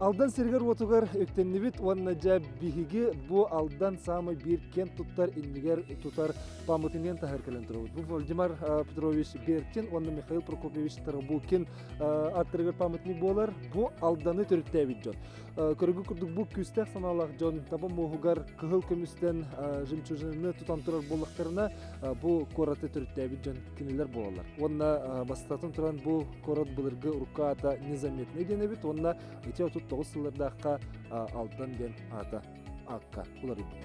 Алдан сиригэр-уотугар үктэннибит уонна дьэ биһиги бу Алдан саамай биир киэн туттар иннигэр тутар памятниен таһар кэлэн турабыт. Бу Владимир Петрович Бертин уонна Михаил Прокопьевич Тарабукин аттарыгар памятник буолар. Бу Алданы төрүттээбит дьон. Көрүгү курдук бу күүстээх санаалаах дьон таба муоһугар кыһыл көмүстэн жемчужинаны тутан турар буоллахтарына, бу куораты төрүттээбит дьон кинилэр буолаллар. Уонна бастатан туран бу куорат былыргы урукку аата Незаметный диэн эбит уонна ити 39 сыллардаахха Алдан диэн аата аакка уларыйбыт.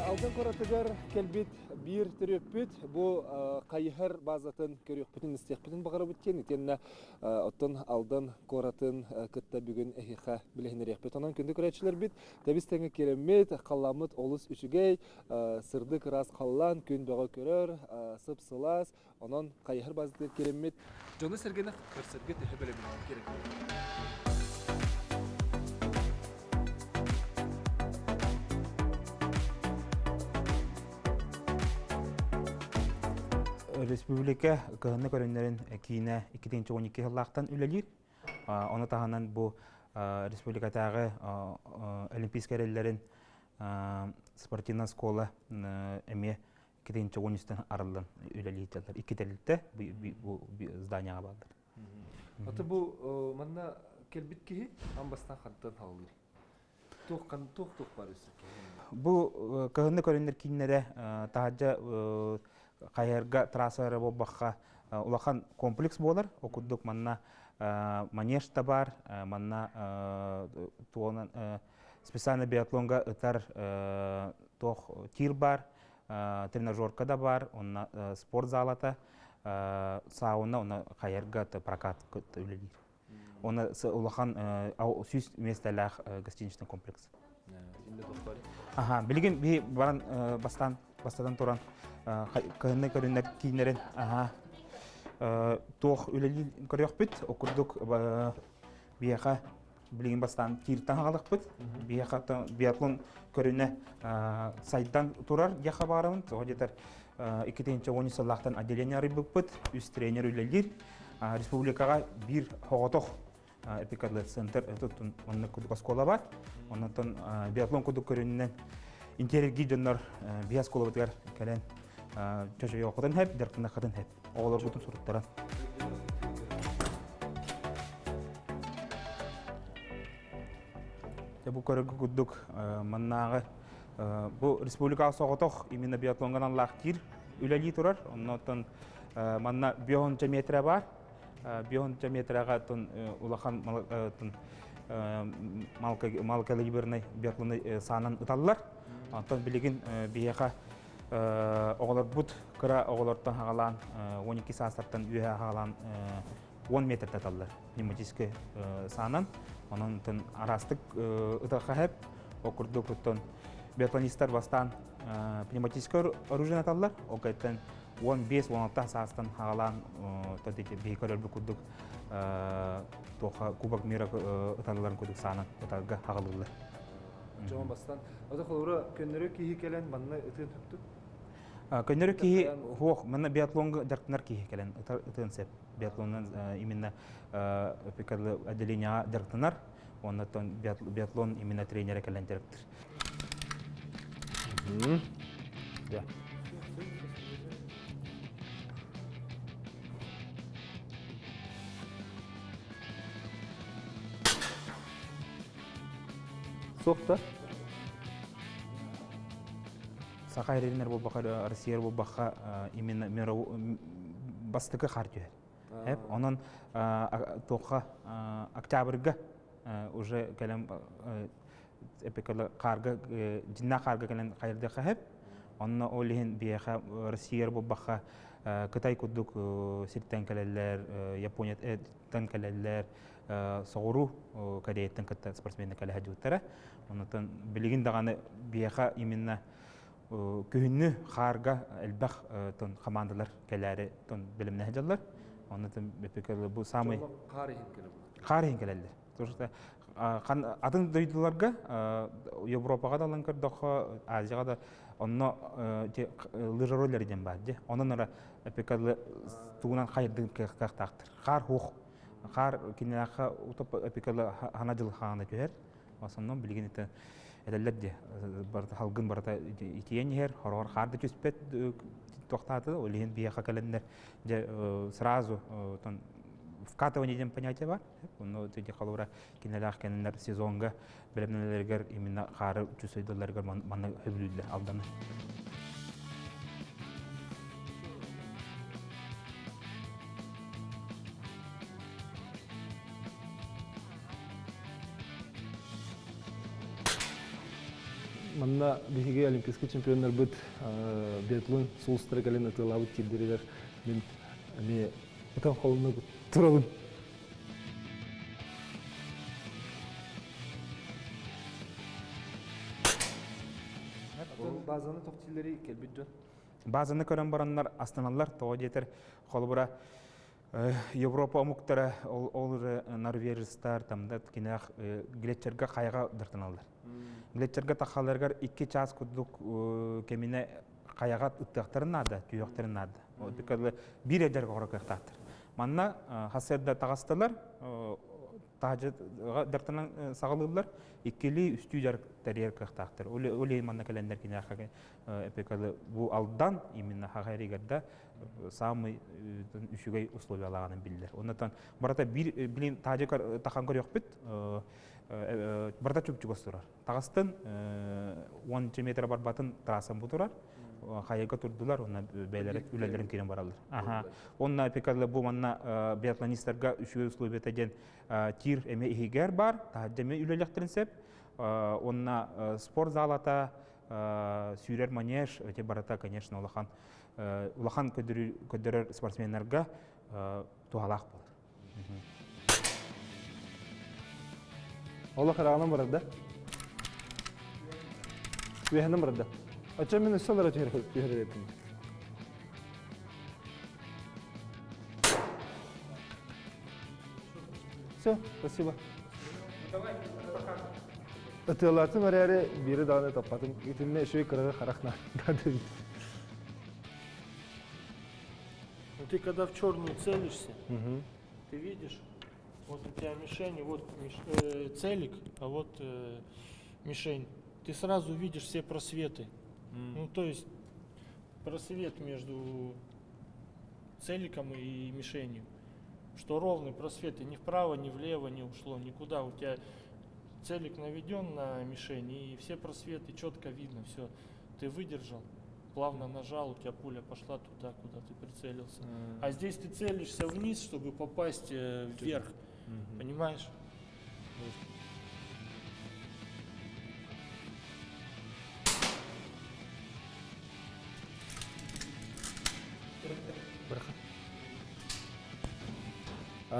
Алдан куоратыгар кэлбит биир төрүөппүт бу хайыһар базатын көрүөхпүтүн истиэхпитин баҕарабыт диэн итиэннэ оттон Алдан куоратын кытта бүгүн эһиэхэ билиһиннэриэхпит. Онон күндү көрөөччүлэрбит тэбис тэҥэ киирэммит, халлааммыт олус үчүгэй, сырдык ыраас халлаан, күн бөҕө көрөр, сып-сылаас, Онон хайыһар базатыгар киирэммит дьону-сэргэни көрсөргө төһө бэлэмнээх керек. Республика кыһынны көрүннэрин киинэ 2012 сыллаахтан үлэлиир. Ону таһынан бу республикатааҕы олимпийскай эрэллэрин спортивная школа эмиэ Киринчэ уонустан арыллан үлэлиителлэр. Икки тэрилтэ бу зданияҕа бааллар. Аты бу манна кэлбит киһи аан бастаан хантан хааллыр? Туох туох туох бар өссө Бу кыһынны көрүннэр кииннэрэ таһырдьа хайыһарга трасса эрэ буолбахха улахан комплекс буолар. Ол курдук манна манеж да бар, манна туонан специально биатлонга ытар туох тир бар, тренажерка да бар, онно спорт залата, сауна, онно хайарга прокат үлэлиир. Оны улахан 100 миэстэлээх гостиничный комплекс. Аха, билигин би баран бастан бастатан туран кыһынны көрүннэр кииннэрин аха туох үлэлии көрүөхпүт, ол курдук биэхэ билигин бастаан тииртэн аҕалыкпыт. Биһиэхэ биатлон көрүнэ сайдан турар диэхэ баарабын. Тоҕо диэтэр 2010 сыллаахтан отделение арыйбыппыт. Үс тренер үлэлиир. Республикаҕа биир соҕотох эпикадлет центр оннук курдук оскуола бар. Оннуттан биатлон курдук көрүнүнэн интиэриргии дьоннор биһи оскуолабытыгар кэлэн чочуйуоххутун хэп, дьарыктаныаххытын хэп. Оҕолоргутун суруттаран. Дьэ бу көрөргө курдук маннааҕы бу республикаҕа соҕотох именно биатлоҥҥа аналлаах тиир үлэлии турар. Оннуттан манна биохонча метрэ бар. Биохонча метрэҕэ улахан малокалибернай биатлоны саанан ыталлар. Онтон билигин биһиэхэ Оҕолорбут кыра оҕолортон хаҕалаан 12 саастартан үөһэ хаҕалаан 10 метр таталлар пневматическай саанан. Онон араастык ытахха хэп. Ол курдук оттон биатлонистар бастаан пневматическай оружие аталлар. Ол кэттэн 15-16 саастан хаҕалаан биһи көрөрбүт курдук туоха Кубок мира ыталларын курдук саанан ытарга хаҕалыыллар. Дьон бастан. Ата холобура көннөрү киһи кэлэн манна ытыан сөптүк? Көннөрү киһи хуох манна биатлонга дьарыктанар киһи кэлэн ытыан сөп. Биатлоннан именно отделениеҕа дьарыктанар. Оннотон биатлон именно тренерэ кэлэн дьарыктыр. Да. Суох да? Саха эрэринэр буолбаха, Россия буолбаха именно бастакы хаар түһэр. Онон туохха октябрьга уже кэлэн эпикала хаарга дьиннээх хаарга кэлэн хайырдыахха хэп. Онно ол иһин биһиэхэ Россияр буолбахха Кытай курдук сиртэн кэлэллэр, Японияттан кэлэллэр, соҕуруу Кореяттан кытта спортсменнар кэлэ сылдьыбыттара. Оннуттан билигин даҕаны биһиэхэ именно күһүннү хаарга элбэх хамаандалар кэлээри бэлэмнэһэ дьаллар. Оннуттан бу самый хаар иһин кэлэллэр. Хаар иһин кэлэллэр. Атын дойдуларга Европаҕа да ылан көрдөххө, Азияҕа да онно лыжероллер диэн баар дии. Онон ара эпикалы тугунан хайырдыгын кыахтаахтар. Хаар хуох. Хаар кинилээххэ эпикалы хана дьыл хаана түһэр. Основном билигин это этэллэр дии. Халгын барыта итийэн иһэр, хороҕор хаар да түспэт туохтааты, ол иһин биһиэхэ кэлэннэр дьэ сразу вкатывание диэн понятие бар. Онно ити холобура кинилээх кэннилэр сезонга бэлэмнэнэлэригэр именно хаары чувствуйдалларыгар манна хөбүлүүллэр Алданы. Манна биһиги олимпийский чемпионнарбыт биатлон сулустара кэлэн ытыалаабыт тиирдэригэр мин эмиэ ытан холунна турабын. Базаны тохтилери кэлбит дьон. Базаны көрөн бараннар астаналлар, тоҕо диэтэр холобура Европа омуктара ол норвежецтар там да кинээх глетчерга хайаҕа дартаналлар. Глетчерга тахаларыгар 2 час курдук кэминэ хайаҕа ыттыахтарын наада, түһүөхтэрин наада. Биир эдэр оҕоро кыахтаахтар. Манна хасыарда таҕыстылар, таһдьа дартанан саҕалыыллар, иккилии, үстүү дьарык тэрийэр кыахтаахтар. Ол иһин манна кэлэннэр киниэхэ эпикалы бу Алдан именно Хахайригар да самый үчүгэй условиялааҕынан биллэр. Оннотон барата биир билин таһдьа тахан көрүөхпүт барата чуп-чугас турар. Таҕыстын 10 метр барбатын трассам бу турар. Хайыга турдулар, онно бэйэлэрэ үлэлэрин киирэн бараллар. Аха. Онно пекарлы бу манна биатлонистарга үчүгэй условията диэн тир эме иһигэр бар, таһырдьа эмэ үлэлэхтэрин сөп. Онно спорт залата, сүүрэр манеж, эти барыта, конечно, улахан улахан көдөрөр спортсменнарга туһалаах болар. Олох ыраҕынан барарда. Үөһэнэн барарда. Оччо мин өссө олоро түһэр этим. Все, спасибо. Ытыалаатым эрээри биири даҕаны таппатым. Итиннэ үчүгэй кыраҕы харах наада эбит. Ну ты когда в черную целишься, ты видишь, вот у тебя мишень, вот миш, целик, а вот мишень. Ты сразу видишь все просветы. Ну то есть просвет между целиком и мишенью. Что ровный просвет, и ни вправо, ни влево не ушло, никуда. У тебя целик наведен на мишень, и все просветы четко видно, все. Ты выдержал, плавно нажал, у тебя пуля пошла туда, куда ты прицелился. А здесь ты целишься вниз, чтобы попасть вверх, понимаешь?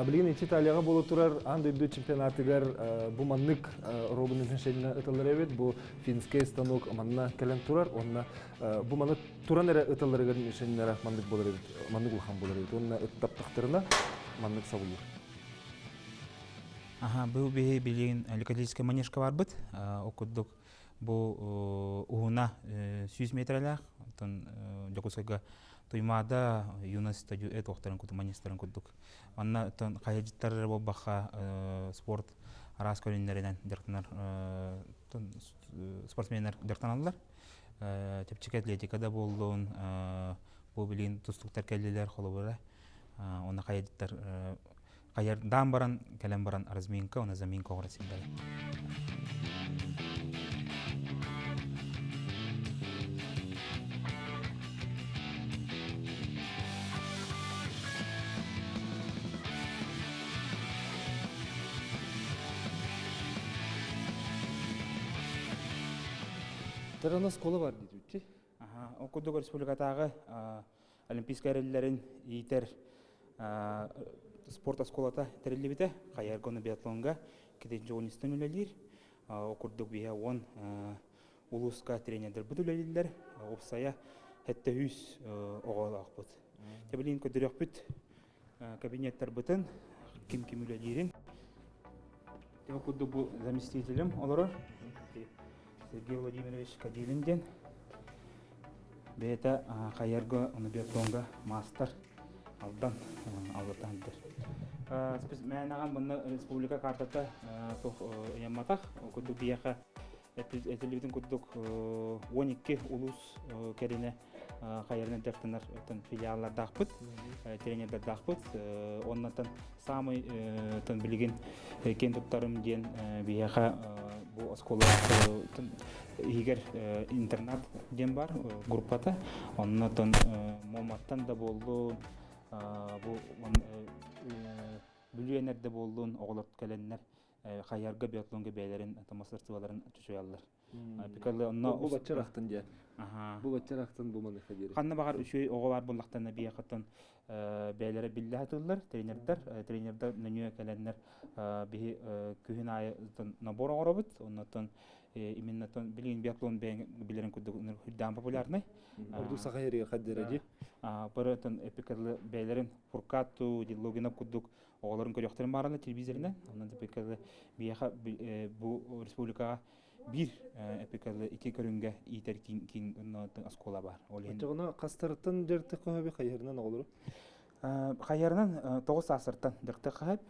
Билигин ити Италияҕа буола турар аан дойду чемпионатыгар бу маннык робин мишенинэн ыталлар эбит. Бу финскэй станок манна кэлэн турар. Уонна бу маны туран эрэ ыталларыгар мишеннэрэ маннык буолар эбит, маннык улахан буолар эбит. Уонна ыттаптахтарына маннык сабыллар. Аха, бу биһи билигин ликотическай манежка барбыт. Ол курдук бу уһуна 100 метрэлээх, оттон Дьокуускайга Туймаада юность туохтарын курдук манежтарын курдук. Манна оттон хайыдьыттар эрэ буолбахха спорт араас көрүҥнэринэн дьарыктанар спортсменнар дьарыктаналлар. Чэпчэки атлетика да буоллун, бу билигин тустууктар кэллилэр холобура. Онно хайыдьыттар Хайардаан баран, кэлэн баран разминка, уонна заминка оҥоро сылдьар. Тарана школа бар дейді. Курдук республикатааҕы олимпийскай эрэллэрин иитэр спорт оскуолата тэриллибитэ. Хайарга уонна биатлонга китинчи үлэлиир. Ол курдук биһэ 10 улууска тренердэрбит үлэлииллэр. Уопсайа 700 оҕолоохпут. Тэбилин көрдөрүөхпүт кабинеттарбытын, ким-ким үлэлиирин. Ол курдук бу заместителем олорор. Сергей Владимирович Кадилин диэн. Бэйэтэ хайарга, ону биатлонга маастар Алдан Алдатан Мээнэҕэн манна республика картата туох ыйамматах. Ол курдук биһиэхэ этиллибитин курдук 12 улуус кэринэ хайарынан дьарыктанар филиаллардаахпыт, тренердардаахпыт. Оннотон саамай билигин киэн туттарым диэн биһиэхэ бу оскуола иһигэр интернат диэн бар группата. Оннотон Моматтан да буоллун, бу Бүлүү эрдэ буоллун, оҕолор кэлэннэр хайарга биатлонга бэйэлэрин мастерстволарын чочуйаллар. Пикалы онно бу баччарахтын диэ. Бу баччарахтын бу маныха диэри. Ханна баҕар үчүгэй оҕо бар буллахтана биэхаттан бэйэлэрэ биллэ сатыыллар тренердэр тренердэр нөнүө кэлэннэр биһи күһүн аайы набор оҥоробут оннотон именно билигин биатлон билэрин курдук үрдээн популярный Ордук саха эригэр хаддера ди. Бары эпикалы бэйэлэрин Фуркату, Логинов курдук оҕолорун көрүөхтэрин баарына телевизорынан. Онон эпикалы биһиэхэ бу республикаҕа биир эпикалы ити көрүҥгэ иитэр киин оскуола бар. Ол иһин Оччоҕуна хастарыттан дьарыктах хаһабы хайыһарынан оҕолору? Хайыһарынан 9 саастарыттан дьарыктах хаһып,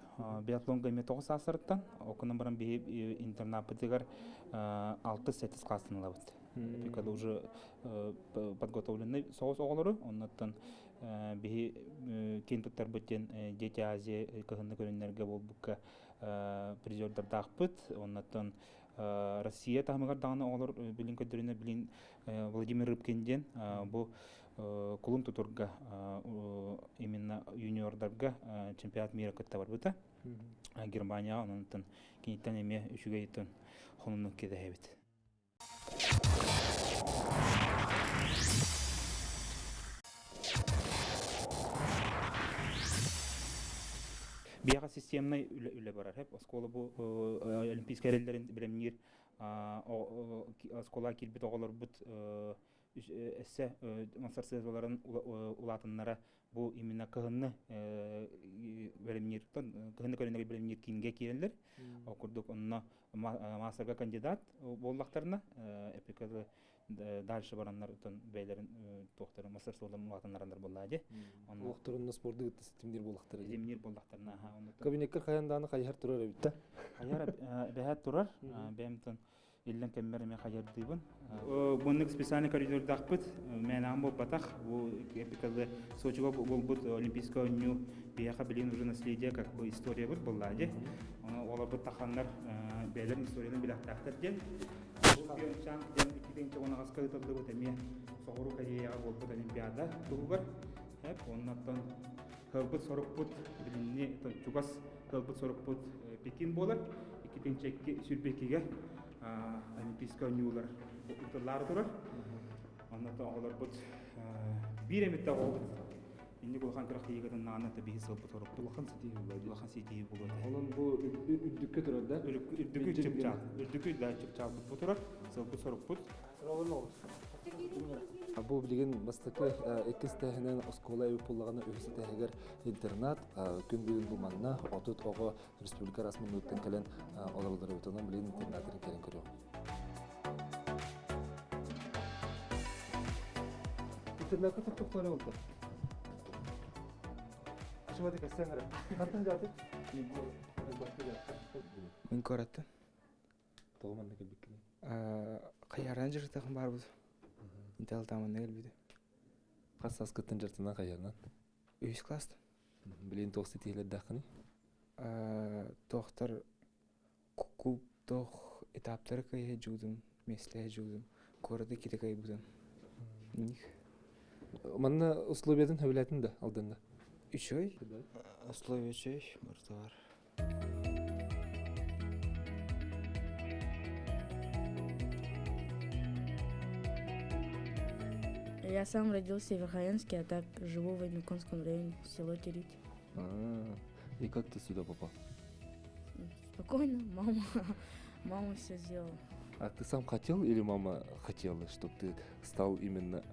биатлонга эмиэ 9 саастарыттан, окунан баран биһи интернаппытыгар 6-7 класстан ылабыт. Эпикалы уже подготовленный соҕус оҕолору, оннуттан биһи киэн туттарбыт диэн Дети Азии кыһынны көрүннэргэ буолбукка призердардаахпыт. Оннуттан Россия таһымыгар даҕаны оҕолор билин көрдөрүнэ билин Владимир Рыбкин диэн бу кулун тутурга именно юниордарга чемпионат мира кытта барбыта. Германияҕа онон киниттэн эмиэ үчүгэй хонуннук кэтэһэбит. Биэҕэ системнай үлэ, үлэ барар. Оскуола бу олимпийскай эрэллэрин бэлэмниир оскуолаҕа киирбит оҕолорбут өссө мастарсыаларын улаатыннара бу именно кыһынны бэлэмниир кыһынны көрүнэр бэлэмниир киингэ киирэллэр. Ол курдук онно маастарга кандидат буоллахтарына эпикалы дальше бараннар отон бэйлэрин туохтарын мастерстволарын улаатыннарандар буоллаа дии. Олохторунна спорду кытта ситимниир буоллахтара. Ситимниир буоллахтарына Кабинеккер хайан дааны хайыһар турар эбит да. Хайар бэһэт турар. Бэйэмтэн иллэн кэммэр эмиэ хайардыыбын. Маннык специальный коридордаахпыт, мээнэҕин буолбатах. Бу эпикалы Сочига буолбут Олимпийскай оонньуу биһиэхэ билигин уже наследие как бы историябыт буоллаа дии. Ону олорбут таханнар бэйэлэрин историяларын билэхтээхтэр диэн. Бу Пьончанг диэн 2018 ыытыллыбыт эмиэ Соҕуруу Кореяҕа буолбут Олимпиада туһугар. Оннуттан Кыалбыт сорукпут билинни чугас кыалбыт сорукпут Пекин буолар. 2022-гэ Олимпийскай оонньуулар ыытыллаары турар. Онно оҕолорбут биир эмит да оҕобут инник улахан күрэхтэһиигэ наана да биһи сылбыт сорукпут. Улахан ситиһии буолуо. Улахан ситиһии буолуо. Онон бу үрдүккэ турар да? Үрдүкү чыпчаал. Үрдүкү да чыпчаалбыт бу турар. Сылбыт сорукпут. Бу билигин бастакы иккис этээһинэн оскуола эбит буоллаҕына үһүс этээһигэр интернат күн бүгүн бу манна 30 оҕо республика араас муннугуттан кэлэн олороллор эбит. Онон билигин интернатын кэлэн көрүөҕүм. Интернатка туттуктары болду. Ашыбады кэссэң эрэ. Хантан жааты? Мин куораттан. Тоҕо манна кэлбиккиний? Хайарынан дьарыктаахым баарбыт. Интел манна кэлбитим. Хас сааскыттан дьарыктанан хайарынан? Үһүс класста. Билигин туох ситиһиилэрдээххиний? Туохтар куб туох этаптары кыайа дьуудум, миэстэлэһэ дьуудум, куораты китэ кыайбытым. Них. Манна условиятын сөбүлээтин да Алданна? Үчүгэй. Условия үчүгэй, барыта бар. Я сам родился в Верхоянске, а так живу в Оймяконском районе, село Терить. А, и как ты сюда попал? Спокойно, мама, мама все сделала. А ты сам хотел или мама хотела, чтобы ты стал именно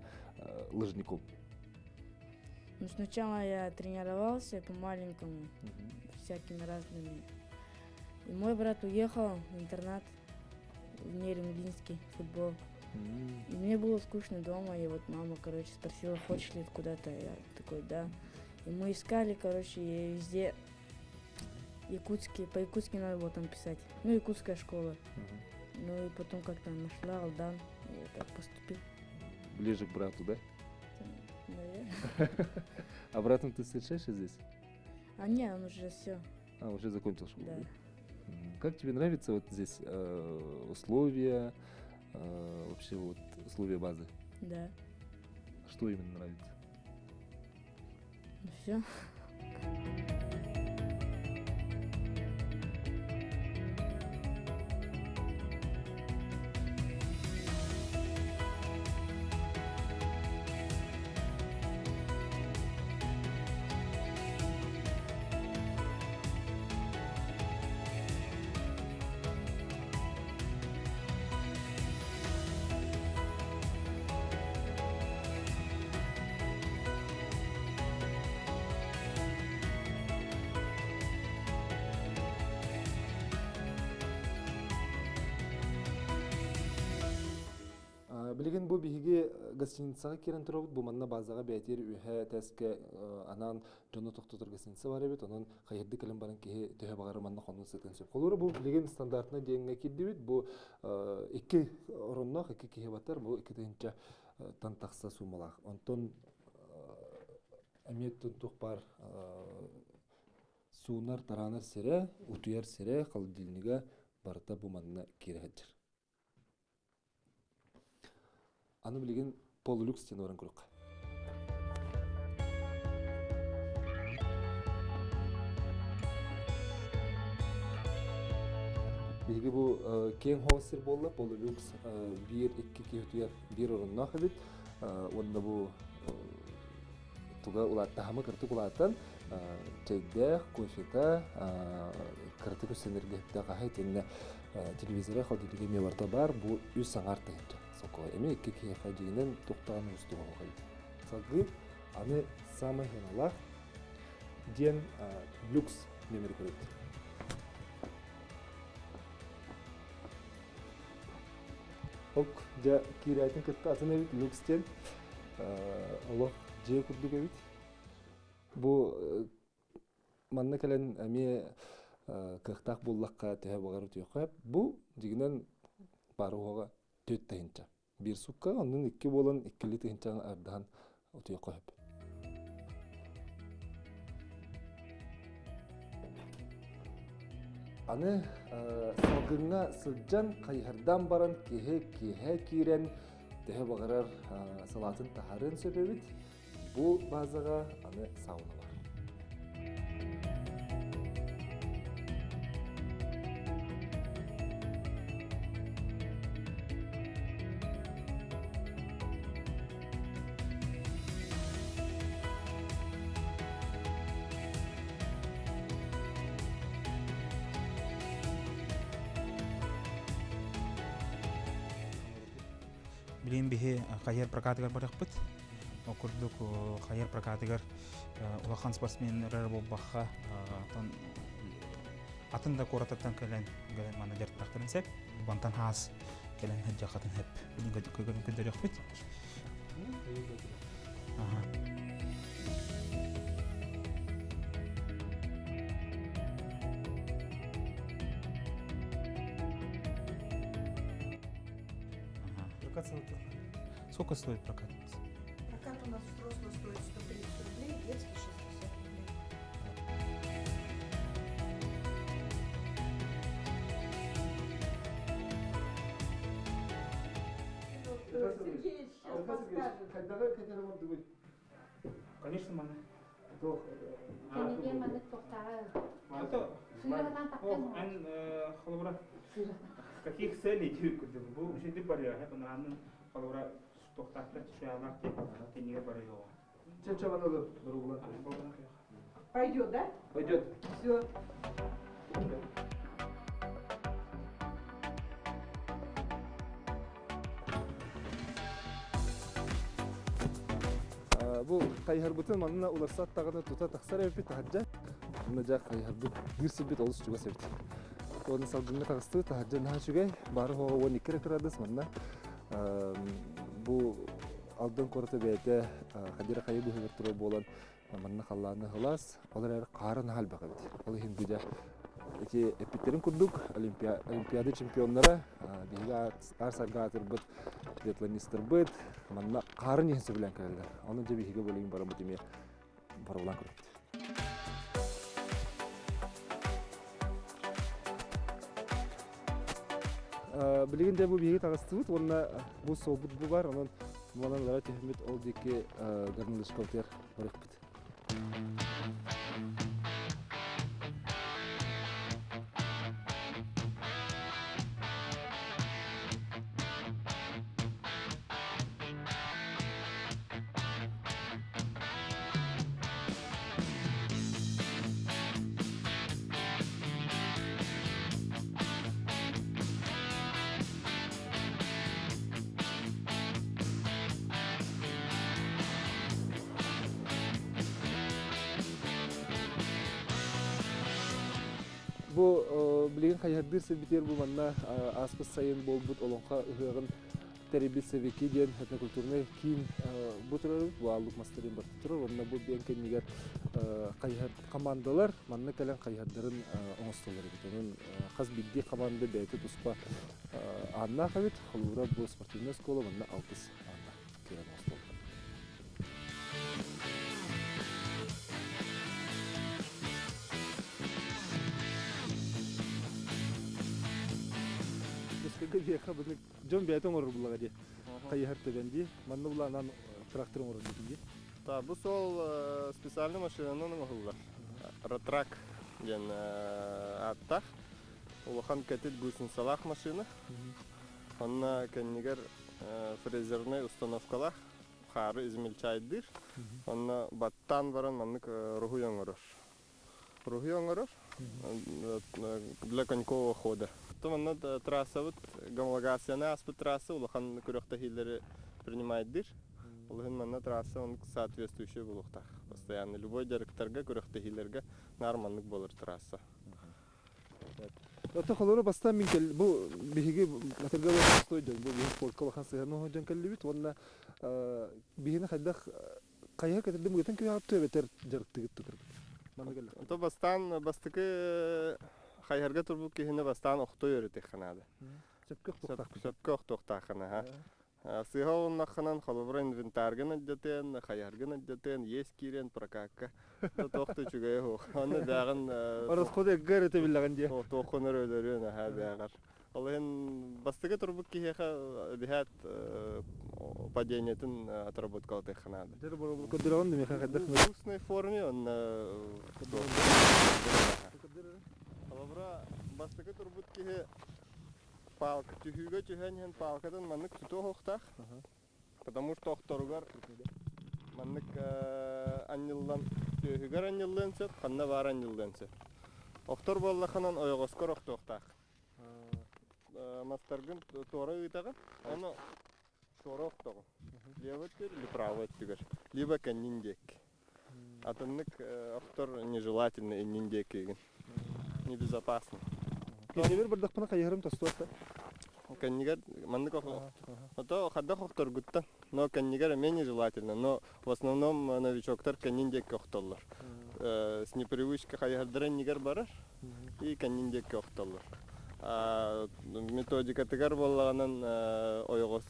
лыжником? Ну, сначала я тренировался по-маленькому, всякими разными. И мой брат уехал в интернат в Нерюнгринский футбол. И мне было скучно дома, и вот мама, короче, спросила, хочешь ли куда-то. Я такой, да. И мы искали, короче, и везде Якутский, по-якутски надо было там писать. Ну, якутская школа. Ну и потом как-то нашла Алдан, и я так поступил. Ближе к брату, да? Наверное. А братом ты встречаешься здесь? А не, он уже все. А, уже закончил школу, Да. да? Как тебе нравится вот здесь условия, вообще вот условия базы? Да. Что именно нравится? Ну все. Билигин бу биһиги гостиницаҕа киирэн турабыт. Бу манна базаҕа бэйэтигэр үөһэ этээскэ анаан дьону тохтотор гостиница бар эбит. Онон хайырды кэлэн баран киһи төһө баҕарар манна хонун сытын сөп. Холобура бу билигин стандартына диэҥҥэ киирдибит. Бу икки оронноох икки киһи батар. Бу 2 тыһыынчаттан тахса суумалаах. Онтон эмиэ туох баар суунар, тараанар сирэ, утуйар сирэ, холодильнига барыта бу манна киирэ сылдьар. Аны билигин полулюкс диэн баран көрүөххэ. Биһиги бу киэҥ хоһ сир буолла, полулюкс биир икки киһи утуйар биир оруннаах эбит. Уонна бу туга улааттаһамы кыртык улаатан чэйдээх, кофета, кыратык үссэнэргэ хаһай итиннэ телевизора холодильнига эмиэ барыта баар бу үс саҥар тыһынча сокуо эмиэ икки киһиэхэ дьиҥинэн туохтаан уустуга эбит. Салгыы аны самый сыаналаах диэн люкс номер көрөбүт. Ок, дьэ киирээтин кытта атын эбит люкс диэн олох дьиэ курдук эбит. Бу манна кэлэн эмиэ кыахтаах буоллахха төһө баҕар утуйуохха. Бу дьиҥинэн баар уһуоҕа 4 тыһыынча. Биир сукка оннун икки буолан иккилии тыһыынчаны ардаһан утуйуохха сөп. Аны салгыҥҥа сылдьан хайыһардаан баран киһи киэһэ киирэн төһө баҕарар салаатын таһаарыан сөп эбит. Бу базаҕа аны сауна бар. Билигин биһи хайыһар прокатыгар барыахпыт. Ол курдук хайыһар прокатыгар улахан спортсменнар буолбахха атын да куораттан кэлэн манна дьарыктахтарын сөп. Бантан хаас кэлэн сылдьахатын сөп. Билигин көрдөрүөхпүт. Аха. Прокат Сколько стоит прокат? Прокат у нас взрослый стоит 130 рублей, детский 60 рублей. Сергеевич сейчас подскажет. Конечно, маны. Кэнигиэн маннык туохтааҕы Это сыыраһынан тахсан эн холобура каких целей курдук бу үшеди бар я бананын холобура. Туохтаахтар чычаалаах диэн кэннигэр барыйоҕа. Чэ-чэ манна дорогулан. Пойдет, да? Пойдет. Все. Бу хайыһарбытын манна уларсат даҕаны тута тахсар эбиппит таһырдьа. Манна дьэ хайыһарбыт биир сирбит олус чугас эбит. Уонна салгыҥҥа таҕыстыбыт таһырдьа наһаа үчүгэй. Баары суоҕа 12 эрэ кыраадыс манна. Бу Алдан куората бэйэтэ Хадира хайа быһыгар турар буолан манна халлааны сылаас, ол эрээри хаара наһаа элбэх эбит. Ол иһин бу дьэ ити эппиттэрин курдук Олимпиада чемпионнара биһиги аар-сарга аатырбыт биатлонистарбыт манна хаарын иһин сөбүлээн кэлэллэр. Ону дьэ биһиги бөлүгүн бараммыт эмиэ боруобалаан көрөбүт. Билигин дьэ бу биһиги таҕыстыбыт уонна бу суолбут бу бар, онон манан лара түһүммүт ол диэки Горнолышковтыгар барыахпыт. Бу билигин хайыһардыыр сирбитигэр бу манна ааспыт сайын буолбут Олоҥхо ыһыаҕын тэрийбит Сэбики диэн этнокультурнай киин бу турар, бу ааллык мастарын барыта турар. Онно бу биэн кэннигэр хайыһар командалар манна кэлэн хайыһардарын оҥостоллор эбит. Онон хас биирдии команда бэйэтэ туспа ааннаах эбит. Холобура бу спортивнай оскуола манна алтыс ааннаах киирэн оҥостоллор. Быскыга биэхэ бынык Дьон бэйэтэ оҥорор буллаҕа дии. Хайыһар төбөн дии. Манна булаанан трактор оҥорор диэтин дии. Да, бу суол специальный машинанан оҥоһуллар. Ротрак диэн ааттаах. Улахан кэтит гусеницалаах машина. Онно кэннигэр фрезернай установкалаах хаары измельчайдыыр. Онно баттаан баран маннык руһуй оҥорор. Руһуй оҥорор для конькового хода. Манна трассабыт гомологацияны ааспыт трасса улахан күрэхтэһиилэри принимайдыыр. Ол иһин манна трасса оннук соответствующий буолуохтаах. Постоянно любой дьарыктарга, күрэхтэһиилэргэ наар маннык буолар трасса. Ото холоро бастаан мин кэл бу биһиги атырга стой дьон бу биһиги спортка улахан сыһыан дьон кэллибит уонна биһини хайдах Хайыһа кэтэрдим ыытан күһэҕиттүү эбэтэр дьарыктыгыт тутаргыт? Манна кэллэххэ. Ото бастаан бастакы хайыһарга турбут киһини бастаан охто үөрэтиэххэ наада. Сөпкө охтуохтаахпын. Сөпкө охтуохтааххын аха. Сыыһа олуннаххынан холобура инвентаргын алдьатыан, хайыһаргын алдьатыан, иэс киириэн, прокакка. Туох да үчүгэйэ суох. Аны бээҕин Ороскуоту эггэр этэ биллэҕин дии. Туоххун эрэ өлөрүөн аһаа бээҕэр. Ол иһин бастакы турбут киһиэхэ биһээт падениетын отработкалатыахха наада. Көрдөрөҕүн да миэхэ хайдах В устной форме он Холобура, бастакы турбут киһи палка түһүүгэ түһэн иһэн палкатын маннык тутуох Потому что охторугар маннык анньыллан түөһүгэр анньыллыан сөп, ханна баар анньыллыан сөп. Охтор буоллаххынан ойоҕоскор охтуохтаах. Мастаргын туора ыытаҕын, ону туора охтоҕун. Левый өттүгэр или правый өттүгэр, либо кэннин диэки. Атыннык охтор нежелательно иннин диэкигин. Небезопасно. Кэннибэр бардахпына хайыһарым тостуох да? Кэннигэр маннык ото хайдах охторгуттан, но кэннигэр эмиэ нежелательно, но в основном новичоктар кэннин диэки охтоллор. С непривычки хайыһардара иннигэр барар и кэннин диэки охтоллор. Методикатыгар буоллаҕынан ойоҕос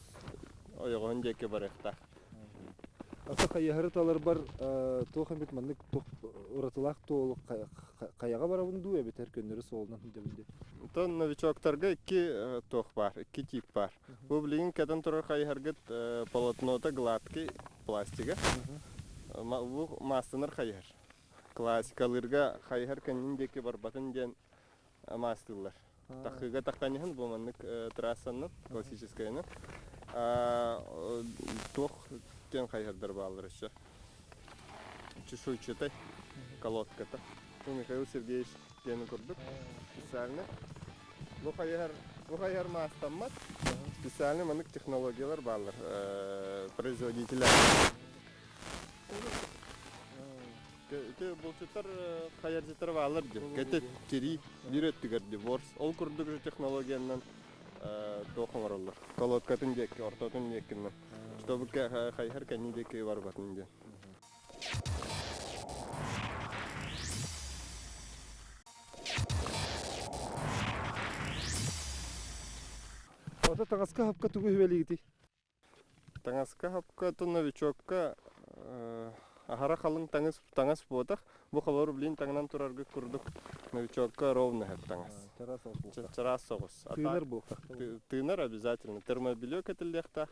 ойоҕоһун диэки барыахтаах. Ата хайыһары таларбар туох эмит маннык туох уратылаах туол хайаҕа барабын дуу эбэтэр көннөрү суолунан сылдьабын диэн. Онтон новичоктарга икки туох баар, икки тип баар. Бу билигин кэтэн турар хайыһаргыт полотнота гладкий пластига. Бу маастанар хайыһар. Классикалыырга хайыһар кэннин диэки барбатын диэн маастыыллар. Тахыыга таххан иһин бу маннык трассаннан, классическайынан. Туох диэн хайыһардар бааллар өссө? Чешуйчатай колодката. Михаил Сергеевич диэн курдук специально. Бу хайыһар, бу хайыһар маастаммат. Специально маннык технологиялар бааллар производителя. Ити булчуттар хайаржыттар бааллар дии. Кэтит тирии биир өттүгэр диворс. Ол курдук же технологиянан туох оҥороллор. Колодкатын диэки, ортотун диэкинэн. Чтобы хайыһар кэнни диэки барбатын диэн. Ото таҥаска хапка тугу үһүбэлиигитий? Таҥаска хапка то новичокка аһара халыҥ таҥас таҥас буотах. Бу холобур блин таҥнан турарга курдук новичокка ровно иһэр таҥас. Чараас соҕус. Тыынар буолтах. Тыынар обязательно. Термобелье кэтиллиэхтээх.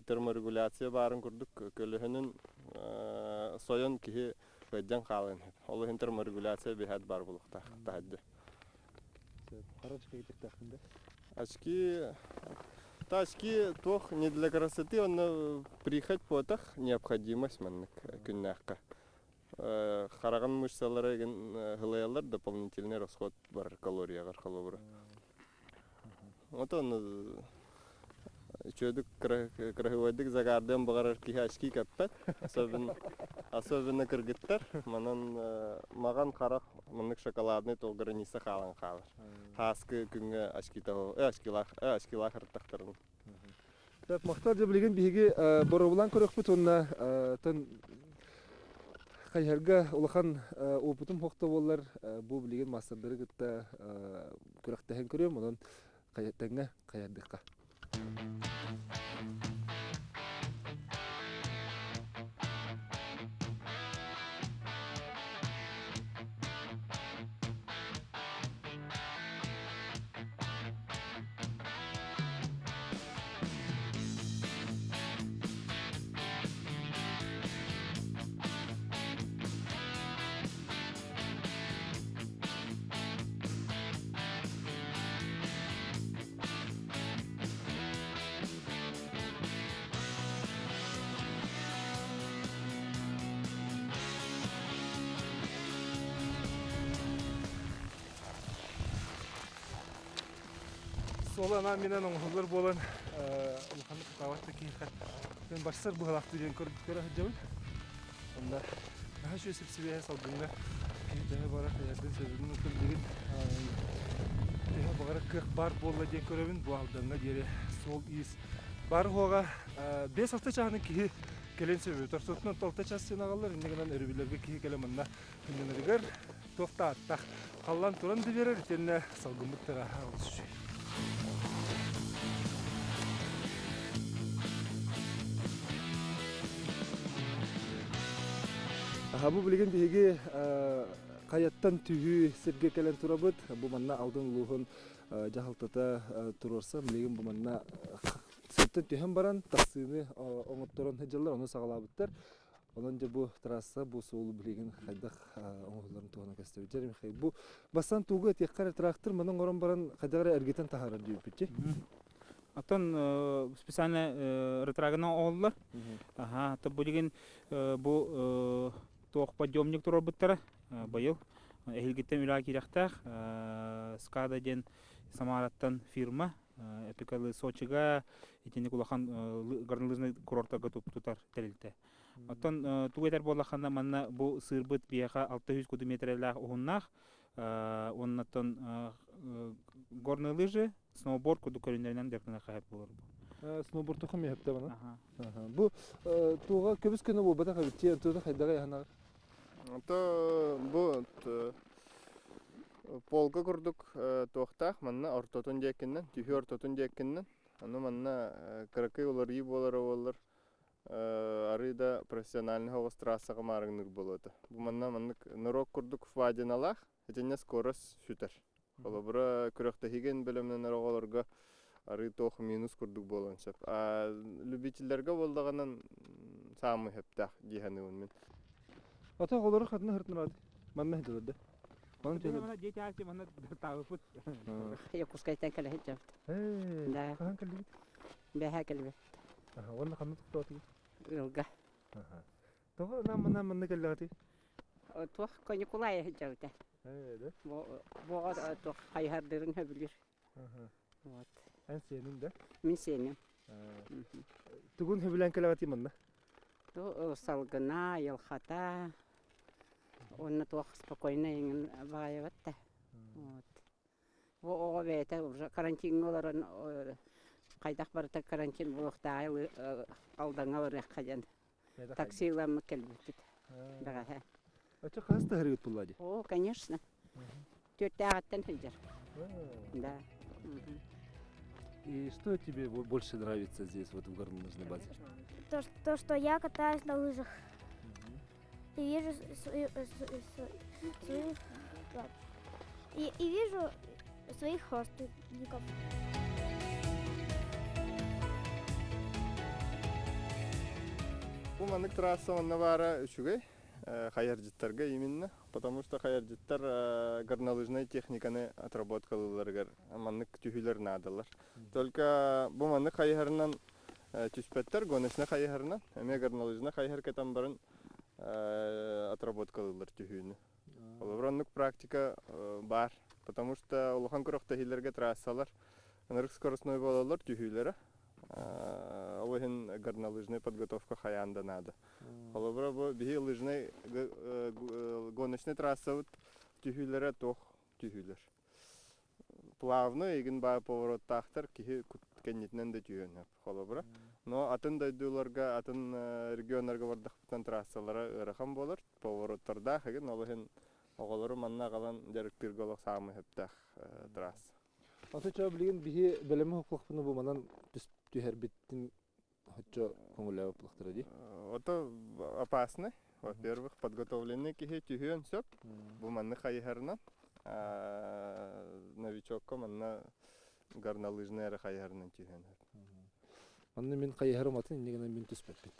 Терморегуляция баарын курдук көлөһүнүн сойон киһи ыалдьан хаалан иһэр. Ол иһин терморегуляция биһэт баар буолуохтаах таһырдьа. Хара очки кэтиэхтээхпин да? Очки Та очки туох не для красоты, онно прихоть буотах необходимость маннык күннээххэ. Хараҕын мышцалара игин һылайаллар дополнительный расход бар калорияҕар холобура. Отон үчүгэйдик красивайдык загардыан баҕарар киһи очки кэппэт. Особенно, особенно кыргыттар. Манан маҕан харах маннык шоколадный тол граница хаалан хаалар. Хааскы күҥҥэ очкита очкилаах очкилаах ырыттахтарын. Так, махтал дьэ билигин биһиги боруобулаан көрүөхпүт уонна тон хайыһарга улахан опытым хохто буоллар бу билигин маастардары кытта күрэхтэһэн көрүөм онон тэҥҥэ хайардыхха. Суола анаан минэн оҥоһуллар буолан улаханнык ытаабат да киһиэхэ мен барсар быһалаахтыы диэн көрө сылдьабын. Онно наһаа үчүгэй сипсибиэһэ салгыҥҥа киһи төһө барар хайардын сөбүлүүн ытырдыгын төһө баҕарар кыах баар буолла диэн көрөбүн. Бу Алдаҥҥа диэри суол-иис баар уһуоҕа 5-6 чааһынан киһи кэлэн сөбү. Торсуотунан 6 час син аҕаллар, инньэ гынан өрөбүллэргэ киһи кэлэн манна Күннэнэригэр туох да ааттаах халлаан туран да биэрэр итиэннэ салгыммыт тыраһа олус үчүгэй. Бу билигин биһиги хайаттан түһүү сиргэ кэлэн турабыт. Бу манна Алдан улууһун дьаһалтата туруорсан, билигин бу манна сиртэн түһэн баран тахсыыны оҥотторон сылдьаллар, ону саҕалаабыттар. Онон дьэ бу трасса, бу суолу билигин хайдах оҥоһулларын туһунан көстөбүт. Дьэ, Михаил, бу бастаан тууга этиэххэ эрэ трактор манан оҥорон баран хайдах эрэ эргитэн таһаарар диэбиппит Оттон специально ретрагынан оҕоллор. Аха, то билигин бу туох подъемник туруорбуттара быйыл. Эһилгиттэн үлэҕэ киирэхтээх. Скада диэн Самараттан фирма Эпикалы Сочига итинник улахан горнолыжный курортарга тутар тэрилтэ. Оттон тугу этэр буоллаххына манна бу сыырбыт биһиэхэ 600 кубометрэлээх уһуннаах уоннаттан горные лыжи, сноуборд курдук көрүннэринэн дьарыктанар хаһыат буолар бу. Сноуборд тухым иһэптэ бана. Бу туга көбүс көнө буолбатах эбит. Тута хайдаҕа яһанар. Ото бу Полка курдук туохтаах манна ортотун диэкинэн, түһүү ортотун диэкинэн. Аны манна кыракый уларыйыы буолара буоллар арыы да профессиональный оҕус трассаҕа маарыҥныыр буолуо этэ. Бу манна маннык нырок курдук впадиналаах, итиннэ скорость сүтэр. Холобура, күрэхтэһиигэ бэлэмнэнэр оҕолорго арыы туох минус курдук буолуон сөп. А любителлэргэ буоллаҕынан саамай сөптөөх дии саныыбын мин. Ата оҕолору хатына хыртынарады. Манна сылдьаллар да. Манна Манна дети Азии манна таабыппыт. Якутскайтан кэлэ сылдьабыт. Ээ, Да. хаһан кэллигит? Бэһэ кэлбит. Уонна ханна тохтоотугут? Ыалга. Тоҕо анаан манна манна кэллэҕитий? Туох каникулая сылдьабыта. Ээ, Буоҕа туох хайыһардыырын сөбүлүүр. Вот. Эн сиэниҥ да? Мин сиэним. Тугун сөбүлээн кэлэҕитий манна? Ту салгына, айылҕата, уонна туох спокойно иҥин баайабат да. Вот. Бу оҕо бэйэтэ уже карантиҥҥа олорон хайдах барыта карантин буолуохтааҕый Алдаҥҥа барыахха диэн таксиламмыт кэлбиппит бэҕэһээ. Оччо хаһыс таһырыгыт булла дии? О, конечно. Түөртээҕиттэн сылдьар. Да. И что тебе больше нравится здесь, вот в горнолыжной базе? То, что я катаюсь на лыжах. И вижу своих и вижу своих родственников. Бу маннык трасса онно баара үчүгэй хайардьыттарга именно, потому что хайардьыттар горнолыжнай техниканы отработкалыылларыгар маннык түһүүлэр наадалар. Только бу маннык хайыһарынан түспэттэр, гоночнай хайыһарынан, эмиэ горнолыжнай хайыһар кэтэн баран отработкалыыллар түһүүнү. Холобур, оннук практика баар, потому что улахан күрэхтэһиилэргэ трассалар ынырык скоростной буолаллар түһүүлэрэ. Ол иһин горнолыжная подготовка хайаан да наада. Холобура, бу биһи лыжный гоночный трассабыт түһүүлэрэ туох түһүүлэр. Плавно игин баа повороттаахтар киһи кэннитинэн да түһүөн сөп холобура. Но атын дойдуларга, атын регионнарга бардахпытынан трассалара ыарахан буолар, повороттардаах игин, ол иһин оҕолору манна аҕалан дьарыктыырга олох саамай сөптөөх трасса. Аты чоо билигин биһи бэлэми хоппохпуну бу манан түһэрбиттин оччо көҥүллээбэт буоллахтара дии. Ото опасный. Во-первых, подготовленный киһи түһүөн сөп. Бу манны хайыһарынан. Новичокка манна горнолыжный эрэ хайыһарынан түһүөн сөп. Манна мин хайыһарым атын инньэ гынан мин түспэппин.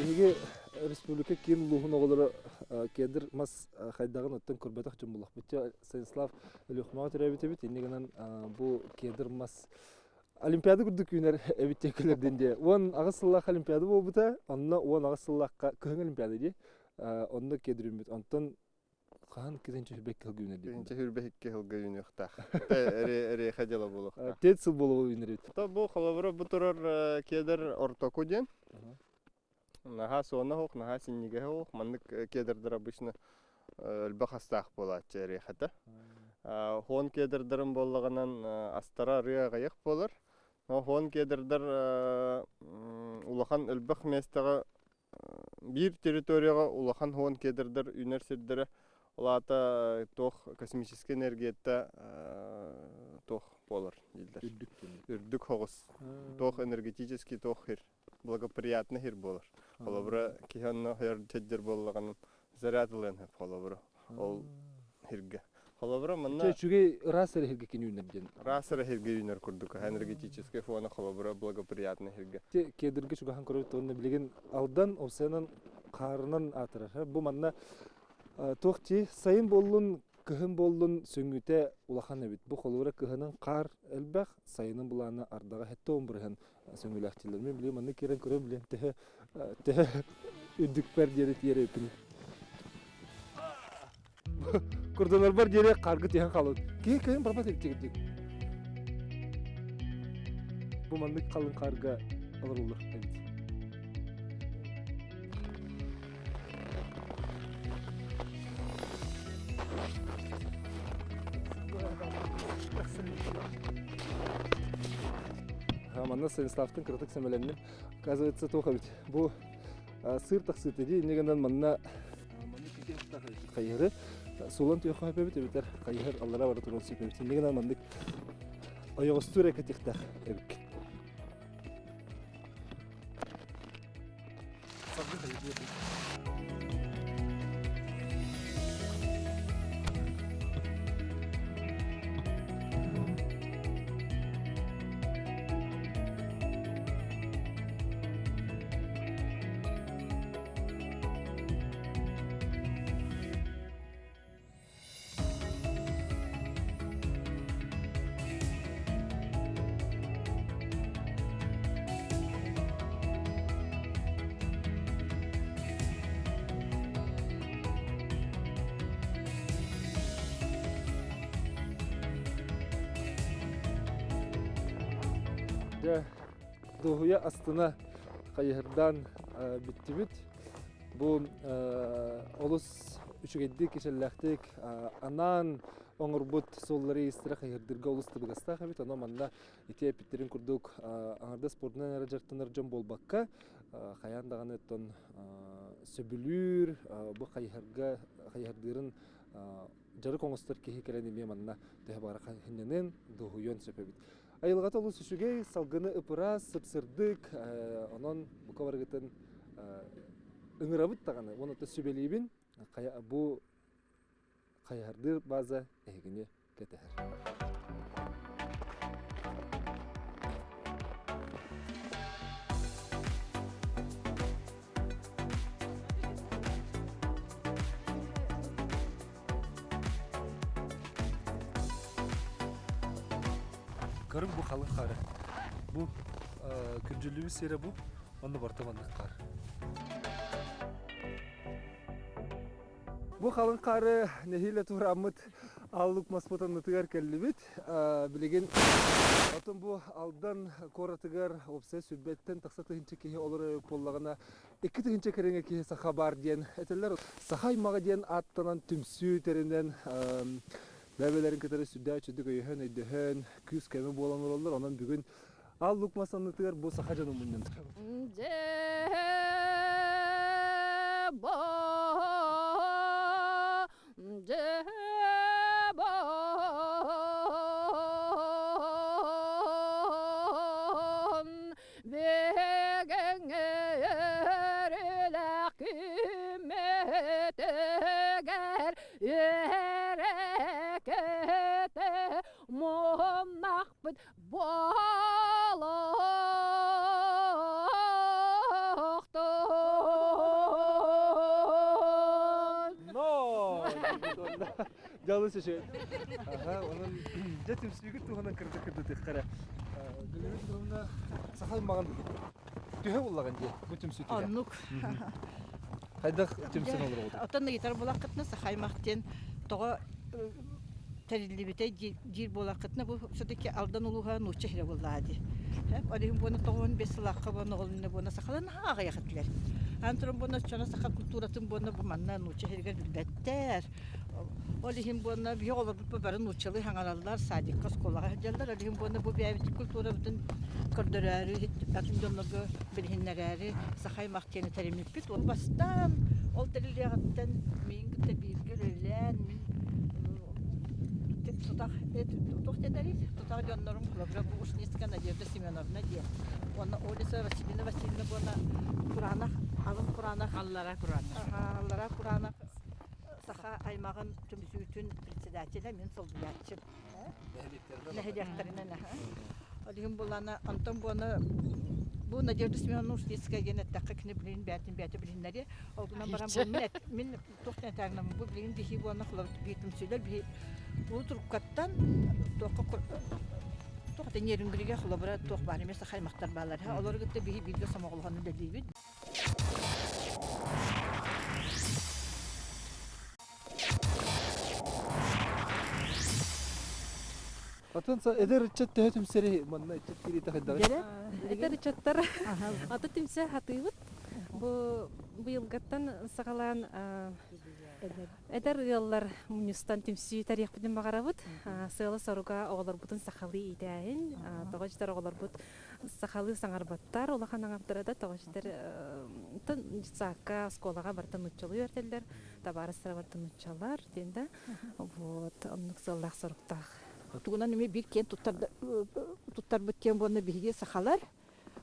Биһиги республика киин улууһун оҕолоро кедр мас хайдаҕын оттон көрбөтөх дьон буоллахпыт. Станислав Өлүөхүмэҕэ төрөөбүт эбит. Инньэ гынан бу кедр мас Олимпиада курдук үүнэр эбит диэн күлэрдин диэ. 18 сыллаах Олимпиада буолбута, онно 18 сыллаахха кыһыҥ Олимпиада дии. Онно кедр үүммүт. Онтон Хаһан кизенче хүрбэкки сылга үүнэр диэн. Кизенче хүрбэкки сылга үүнүөхтээх. Эриэхэ дьыла буолуохтаах. Тет сыл буолуо үүнэр эбит. То бу холобура бу турар кедр ортоку диэн. Наһаа суона суох, наһаа синньигэһэ суох. Маннык кедрдэр обычно элбэх астаах буолааччы эриэхэтэ. Хуон кедрдэрин буоллаҕынан астара арыы аҕыйах буолар. Но хуон кедрдэр улахан элбэх миэстэҕэ Биир территорияҕа улахан хуон кедрдэр үүнэр сирдэрэ, ол аата туох космическай энергията туох буолар дииллэр. Үрдүк Үрдүк соҕус. Туох энергетический туох хир, благоприятный хир буолар. Холобура, киһи онно сылдьар буоллаҕына заряд ылыан сөп холобура ол хиргэ. Холобура манна Үчүгэй ыраас эрэ хиргэ кини үүнэр диэн. Ыраас эрэ хиргэ үүнэр курдук энергетическэй фона холобура благоприятный хиргэ. Кедргэ чугаһан көрөбүт уонна билигин Алдан овсянан хаарынан аатырар. Бу манна туох дии сайын буоллун, кыһын буоллун сөҥүүтэ улахан эбит. Бу холобура кыһынын хаар элбэх, сайынын былаана ардаҕа 70 бырыһан сөҥүүлээх дииллэр. Мин билигин манна киирэн көрөн билиэн төһө төһө үрдүкпэр диэри тиийэр Курданарбар диэри харгы түһэн хаалбыт. Киһи кыһын барбат эбит Бу маннык халыҥ хаарга олоруллар эбит. Манна Станиславтан кыратык сэмэлэнним. Оказывается, туох эбит. Бу сыр тахсыыта дии, инньэ гынан манна хайыһары суулан түөххэ эбит эбэтэр хайыһар аллара бара туран сөп эбит. Инньэ гынан маннык ойоҕостуур экэтиэхтээх эбиккин. Дьэ, дуоһуйа астына хайыһардаан бүттүбүт. Бу олус үчүгэйдик, кичэллээхтик анаан оҥорбут суоллары истэрэ хайыһардырга олус табыгастаах эбит. Онон манна ити эппиттэрин курдук аҥардас спордунан эрэ дьарыктанар дьон буолбакка, хайаан даҕаны оттон сөбүлүүр, бу хайыһарга хайыһардыырын дьарык оҥостор киһи кэлэн эмиэ манна төһө баҕарар ханньанын, дуоһуйуон сөп эбит. Айылҕата олус үчүгэй, салгыны ып-ыраас, сып-сырдык, онон бука барыгытын ыҥырабыт даҕаны уонна сүбэлиибин бу хайыһардыыр база эһигини кэтэһэр. Көрүҥ бу халыҥ хаары. Бу күрдьүллүбүт сирэ бу, онно барыта маннык хаар. Бу халыҥ хаары нэһиилэ тураммыт Аллук маспыт аннытыгар кэллибит. Билигин отон бу Алдан куоратыгар уопсай сүрбэттэн тахса тыһыынча киһи олорор буоллаҕына 2000 кэриҥэ киһи саха баар диэн этэллэр. Саха аймаҕа диэн ааттанан түмсүү тэринэн бэйэлэрин кытары сүрдээх үчүгдүк өйөһөн, өйдөһөн, күүс-көмө буолан олороллор. Онон бүгүн Ал Лук мас аннытыгар бу саха дьону мунньан. Күммүтүгэр үөрэ-көтө муһуннахпыт буолуохтун. Но! Дьалыс үчүгэй. Аха, онон дьэ түмсүүгүт туһунан кырдык кырдытыахха эрэ. Галина Петровна саха аймаҕын төһө буллаҕын дии бу түмсүүтүгэр? Оннук. Хайдах түмсэн олороҕут? Оттон ыйытар буолаххытына саха аймах диэн тоҕо тэриллибитэ диир буолаххытына бу все-таки Алдан улууһа нуучча сирэ буоллаҕа дии. Ол иһин буона тоҕуон бес сылаахха буона ол буона сахалар наһаа аҕыйах этилэр. Аны туран буона чоно саха культуратын буона бу манна нуучча сиригэр билбэттэр. Ол иһин буонна биһи оҕолорбут бары нууччалыы саҥараллар, садикка, оскуолаҕа сылдьаллар. Ол иһин буонна бу бэйэбит культурабытын көрдөрөөрү, атын дьоннорго билиһиннэрээри саха аймах диэни тэриммиппит. Ол бастаан ол тэриллиэҕиттэн миигин кытта бииргэ үлэлээн, мин тутах тутах диэн тутах дьоннорум холобура бу Ушницкая Надежда Семеновна диэн уонна Олиса Васильевна Васильевна буона Кураанах алын Кураанах Аллара Кураанах Аллара Кураанах Саха аймаҕын түмсүүтүн председателэ мин солбуйааччым. Нэһилиэктэринэн Ол иһин буоллаана онтон буона бу Надежда Семеновна Устинская диэн эттэххэ кини билигин бэйэтин бэйэтэ билиһиннэриэ. Ол гынан баран бу мин мин туох диэн этээҥнэммин бу билигин биһи буона холобур биир түмсүүлэр биһи бу трубкаттан туохха туох это нерюнгригэ холобура туох баар эмиэ саха аймахтар бааллар. Олору кытта биһи бииргэ сомоҕолоһон үлэлиибит. Атын эдэр ыччат төһө түмсэри манна ыччат киириитэ хайдаҕый? Эдэр ыччаттар аты түмсэ хатыыбыт. Бу быйылгаттан саҕалаан эдэр ыаллар мунньустан түмсүү тэрийиэхпитин баҕарабыт. Сыала-соруга оҕолорбутун сахалыы иитээһин. Тоҕо дьитэр оҕолорбут сахалыы саҥарбаттар, улахан аҥардара да тоҕо дьитэр детсадка, оскуолаҕа барыта нууччалыы үөрэтэллэр, табаарыстара барыта нууччалар диэн да. Вот, оннук сыаллаах-соруктаах. Тугунан эмиэ биир киэн туттарбыт диэн буолна биһиги сахалар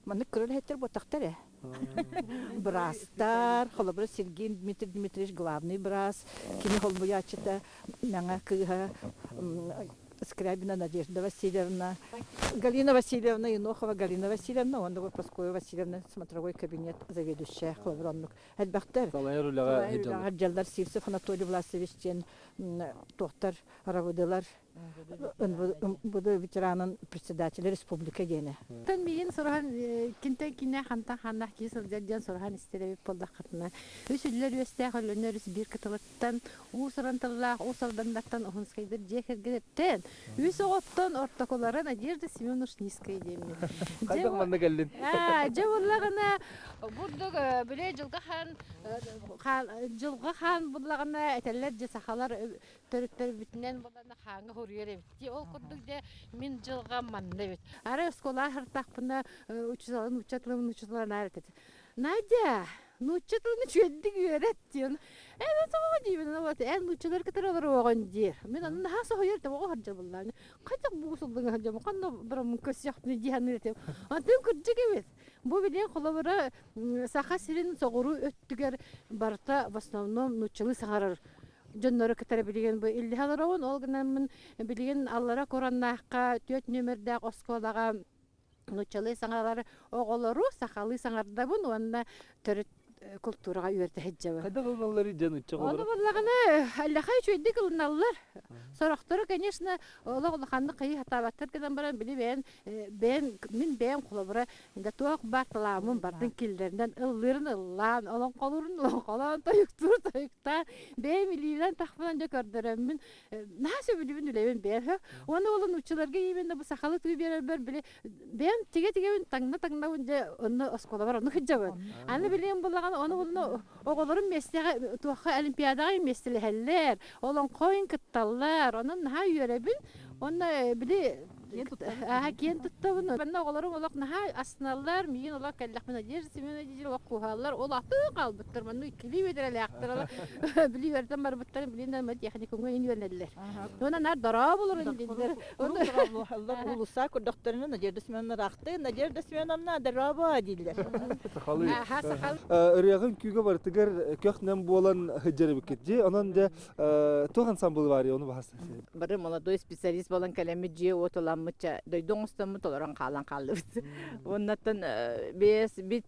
Маннык кыра үлэһиттэр буотахтар ээ. Быраастар, холобура Сергей Дмитрий Дмитриевич главный быраас, кини холбуйааччыта Мэҥэ кыыһа Скрябина Надежда Васильевна, Галина Васильевна Енохова Галина Васильевна уонна Прасковья Васильевна смотровой кабинет заведующая холобура оннук элбэхтэр. Салайар үлэҕэ сылдьаллар. Сивцев Анатолий Власович диэн туохтар равыдылар НВД ветеранын председателя республика диэни. Тан миигин сураһан кинтэн кинэ хантан ханнах киһи сылдьар диэн сураһан истэр эбит буоллаххытына үс үллэр үөстээх Өлөнөр үс биир кытылыттан уус-уран тыллаах Уус Алданнартан Уһунскайдар дьиэ кэргэниттэн үс оҕоттон ортокулара Надежда Семеновна Ушницкая диэммин. Хайдах манна кэллин? Дьэ буоллаҕына бурдук били дьылга хаан дьылҕа хаан буллаҕына этэллэр дьэ сахалар төрүттэрбитинэн буолан хааҥҥа хоруйар эбит дии. Ол курдук дьэ мин дьылҕам манна эбит. Арай оскуолаҕа сырыттахпына учууталым нуучча тылын учуутала наар этэ. Надя, нуучча тылын үчүгэйдик үөрэт диэн. Эн тоҕо диибин вот эн нууччалар кытары олоруоҕун диир. Мин ону наһаа соһуйар этим оҕо сылдьабыллаан. Хайдах бу сылдьан сылдьабын ханна бараммын көрсүөхпүнүй дии саныыр этим. Онтон кырдьык эбит. Бу билигин холобура Саха сирин соҕуруу өттүгэр барыта в основном нууччалыы саҥарар дьоннору кытары билигин бу иллэһэ олоробун. Ол гынан билигин аллара Кураннаахха түөрт нүөмэрдээх оскуолаҕа нууччалыы саҥарар оҕолору сахалыы саҥардабын уонна төрүт култуураҕа үөрэтэ сылдьабын. Хайдах ылыналларый дьэ нуучча оҕолоро? Ону буоллаҕына аллаха үчүгэйдик ылыналлар. Сорохтору, конечно, олох улаханнык хайыы сатаабаттар гынан баран били бэйэн бэйэм мин бэйэм холобура да туох баар талааммын бардын киллэринэн ыллыырын ыллаан олоҥхолуурун олоҥхолоон тойуктуур тойуктаан бэйэм илиибинэн тахпынан дьэ көрдөрөммүн наһаа сөбүлүүбүн үлэбин бэйэм уонна ол нууччаларга именно бу сахалыы тыы биэрэрбэр били бэйэм тигэ тигэбин таҥна таҥнабын дьэ онно оскуолабар онно сылдьабын аны билиэм буллаҕына ону онно оҕолорум миэстэҕэ туохха олимпиадаҕа миэстэлэһэллэр олоҥхойун кытталлар онон наһаа үөрэбин уонна били Ааһа киэн туттабын. Манна оҕолорум олох наһаа астыналлар, миигин олох кэллэхпинэ Надежда Семеновна диир олох куһааллар, ол атын хаалбыттар, манна иккилии үөдэрэлээхтэр, били үөрдэн барбыттарын билин да техникумҥа иһин үөрэнэллэр. Уонна наар дорооболорун дииллэр. Уулусса көрдөхтөрүнэ Надежда Семеновна ыраахтыы, Надежда Семеновна дорообо дииллэр. Сахалыы. Ырыаҕын күүгэ барытыгар көх-нэм буолан сылдьар эбиккит дии. Онон дьэ туох ансамблы баарый ону баһас Бары молодой специалист буолан кэлэммит дьиэ-уот ыламмыт дойду оҥостоммут олорон хаалан хааллыбыт. Уоннаттан бэйэс бит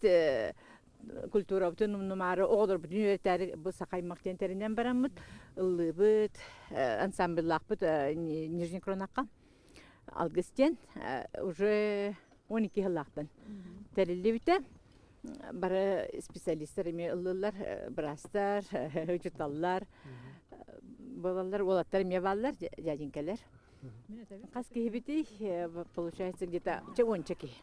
культурабытын умнумаары оҕолорбутун үөрэтээри бу саха аймах диэн тэринэн бараммыт ыллыыбыт ансамбллаахпыт Нижний Кронахха Алгыс диэн уже 12 сыллаахтан тэриллибитэ. Бары специалистар эмиэ ыллыыллар, быраастар, учууталлар буолаллар, уолаттар эмиэ бааллар, дяденькалар. Хас киһибитий, получается, где-то уонча киһи.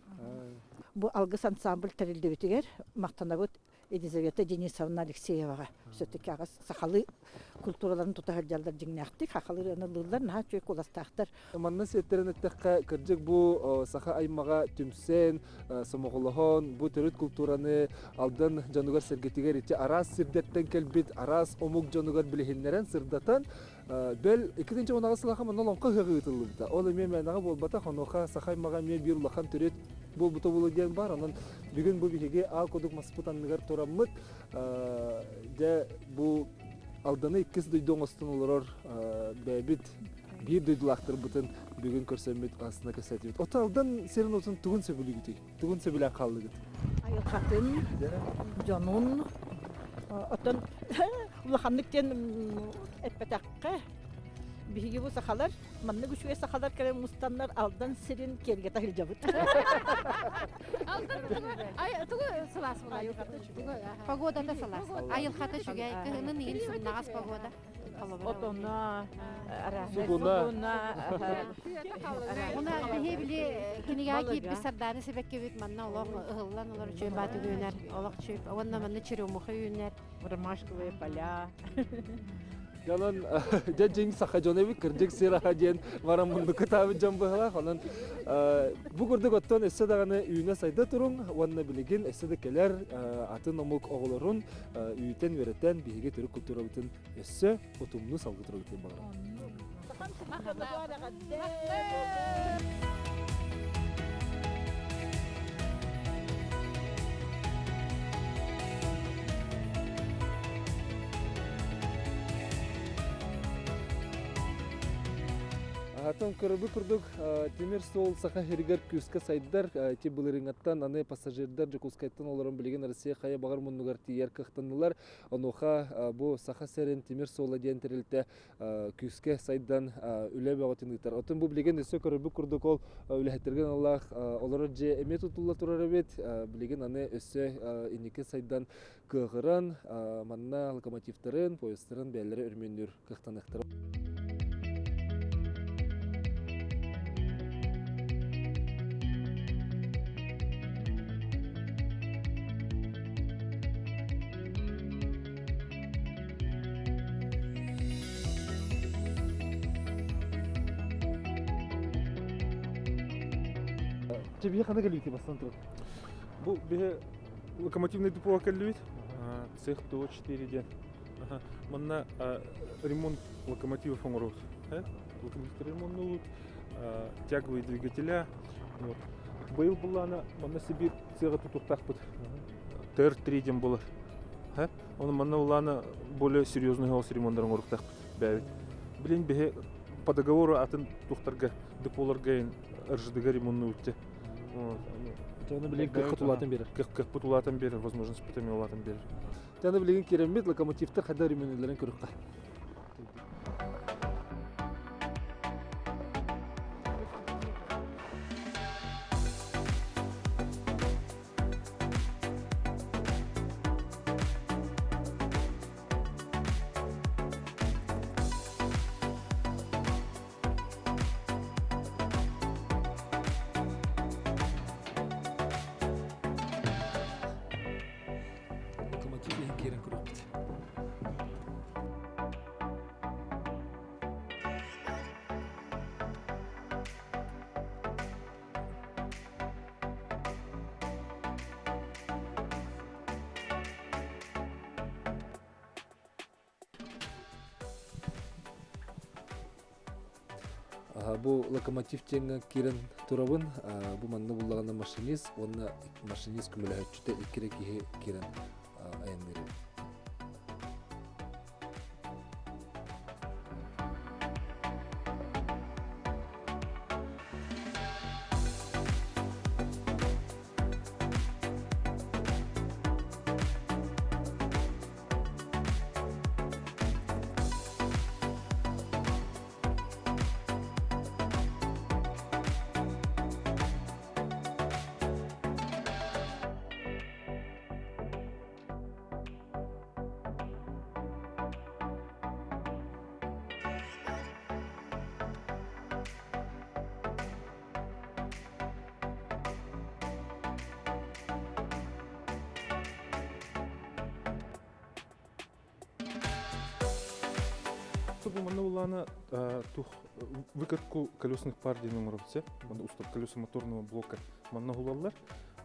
Бу Алгыс ансамбль тэриллибитигэр махтанабыт Елизавета Денисовна Алексееваҕа все-таки аҕыс сахалыы культураларын тута сылдьаллар дьиҥнээхтик сахалыы ырыаны ыллыыллар наһаа үчүгэй куоластаахтар. Манна сиэттэрэн эттэххэ, кырдьык бу саха аймаҕа түмсэн, сомоҕолоһон, бу төрүт култуураны Алдан дьонугар-сэргэтигэр ити араас сирдэртэн кэлбит араас омук дьонугар билиһиннэрэн, сырдатан, бэл 2018 сылаха манна олоҥхо ыһыаҕа ыытыллыбыта. Ол эмиэ мээнэҕэ буолбатах, онуоха саха аймаҕа эмиэ биир улахан төрүт буолбута буолуо диэн баар. Онон бүгүн бу биһиги аал кудук маспыт анныгар тураммыт, дьэ бу Алданы иккис дойду оҥостон олорор бэйэбит биир дойдулаахтарбытын бүгүн көрсөммүт астына кэпсээтибит. Ото Алдан сирин отун тугун сөбүлүүгүтүй? Тугун сөбүлээн хааллыгыт? Айылҕатын, дьонун, оттон улаханнык диэн эппэтэххэ, биһиги бу сахалар Маннык үчүгэй сахалар кэлэн мустаннар Алдан сирин киэргэтэ сылдьабыт. Алдан тугу сылаас буолар? Погодата сылаас. Айылхата үчүгэй. Кыһынын иһин сымнаҕас погода. Отоно, Сугуна. Уна биһи били кинигэҕэ киирбит сардаана сибэккибит манна олох ыһыллан олор үчүгэй бааты үүнэр олох үчүгэй уонна манна черемуха үүнэр Ромашковые поля. Онон дьэ дьиҥ саха дьоно эбит кырдьык сир аһа диэн баран муннукка таабыт дьон быһалаах. Онон бу курдук оттон өссө даҕаны үүнэ-сайда туруҥ уонна билигин өссө да кэлэр атын омук оҕолорун үүтэн-үөрэтэн биһиги төрүт культурабытын өссө утумнуу салгыы турабытын баҕарабын. Атын көрөбү курдук тимир суол Саха сиригэр күүскэ сайдар. Ити былырыыҥҥаттан аны пассажирдар Дьокуускайтан олорон билигин Россия хайа баҕар муннугар тиийэр кыахтаннылар. Онуоха бу Саха сирин тимир суола диэн тэрилтэ күүскэ сайдан үлэ бөҕөтүн ыытар. Оттон бу билигин өссө көрөрбүт курдук ол үлэһиттэргэ аналлаах олорор дьиэ эмиэ тутулла турар эбит. Билигин аны өссө инники сайдан кыаҕыран манна локомотивтарын, поездтарын бэйэлэрэ өрөмүөннүүр кыахтаныахтара. Чэ, биһи хана кэлбити бастан туран? Бу биһи локомотивный депо кэллибит. Цех ТО-4 диэн. Манна ремонт локомотивов оҥоробут. Локомотив ремонтнуубут, тяговые двигателя. Вот. Быйыл буллаана манна Сибирь цеҕа тутуохтаахпыт. ТР-3 диэн буолар. Оны манна улаана более серьезный голос ремонттарын оҥоруохтаахпыт бэйэбит. Билин биһи по договору атын тухтарга деполарга РЖД-га ремонтнуут те. Оны билигин кыахпыт улаатан берер. Кыахпыт улаатан берер, возможность питания улаатан берер. Таны билигин киирэммит локомотивтар хайда ремонтларын көрүөххэ. Локомотив иһин киирэн көрүөхпүт. Бу локомотив диэҥҥэ киирэн турабын. Бу манна буллаҕына машинист уонна машинист көмөлөһөөччүтэ икки эрэ киһи киирэн айанныыр эбит. Бу манна улаана тух выкатку колесных пар диэн оҥоробут Манна устав колесомоторного блока манна уһулаллар.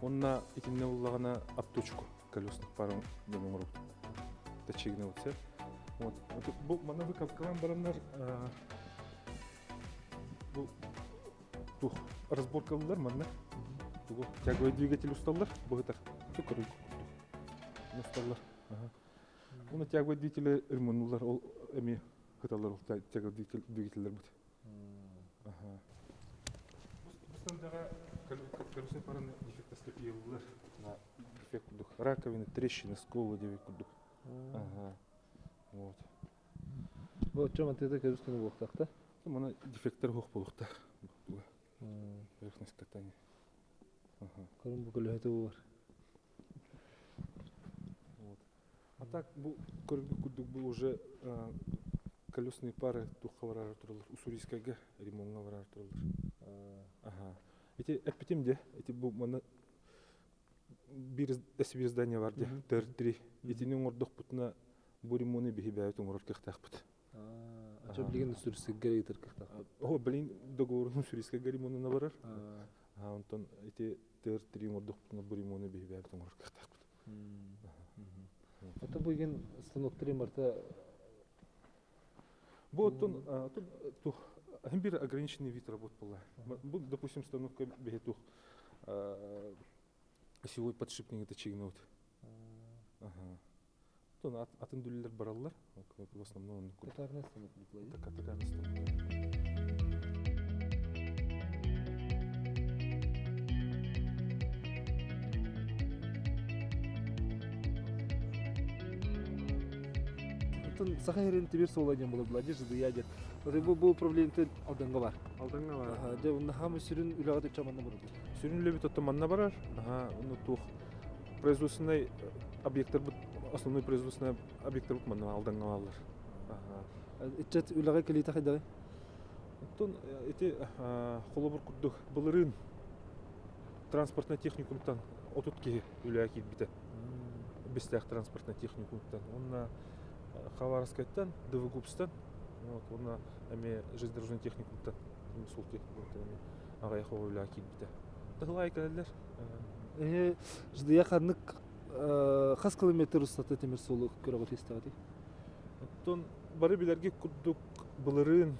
Онна итиннэ уллаҕына обточку колесных пар диэн оҥоробут. Тачигнабыт Вот. Бу манна выкаткалаан бараннар бу тух разборкалылар манна тугу тяговый двигатель усталлар быһытар курдук усталлар Уна тяговый двигатели ремоннулар ол эми кыталлар ол тяговый двигателлер бут. Бу колесный параны дефектоскопиялылар. Дефект курдук. Раковины, трещины, сколы деп курдук. Ага. Вот. Бу оччо мантыта көбүс күнү буолуохтаах да? Мана дефекттер хуох буолуохтаах. Поверхность катания. Көрүн бу көлөһөтө буолар. Вот. А так бу көрүлбүт курдук бу уже Колесные пары туохха бараары тураллар? Уссурийскайга ремоҥҥа бараары тураллар. Аха. Ити эппитим де, ити бу манна биир эсбир здание бар де, төр-три. Итини оҥордохпутуна бу ремону биһи бэйэбит оҥорор кыахтаахпыт. Ача билигин Уссурийскайга ыытар кыахтаахпыт. О, блин, договорун Уссурийскайга ремонуна барар. Онтон ити төр-три оҥордохпутуна бу ремону биһи бэйэбит оҥорор кыахтаахпыт. Ото бу игин станоктары барыта Бу оттон тух бир ограниченный вид работ была. Бу, допустим, станокка биһи тух осевой подшипник это чигнут. Ага. Тон атын дүллер бараллар. В основном Катарный станок була. Катарный станок. Оттон Саха сирин тимир суола диэн буолар була дьэ диэн. Бу бу управлениетын Алданга бар. Алданга бар. Дьэ онно хаамы сүрүн үлэҕэ төччө манна барар. Сүрүн үлэбит оттон манна барар. Аха, онно туох производственный объекттарбыт основной производственный объекттарбыт манна Алданга бааллар. Ыччат үлэҕэ кэлиитэ хайдаҕый? Оттон ити холобур курдук былырыын транспортнай техникумтан 30 киһи үлэҕэ киирбитэ. Бэстээх транспортнай техникумтан. Уонна Хабаровскайтан, ДВГУПСтан, вот, уонна эмиэ железнодорожный техникумтан, суол техникумтан эмиэ аҕыйах оҕо үлэҕэ киирбитэ. Тыһылаай кэлэллэр. Эһи ждыя ханнык хас километр устата тимир суолу көрөҕүт истэҕитий? Оттон бары билэргэ курдук былырыын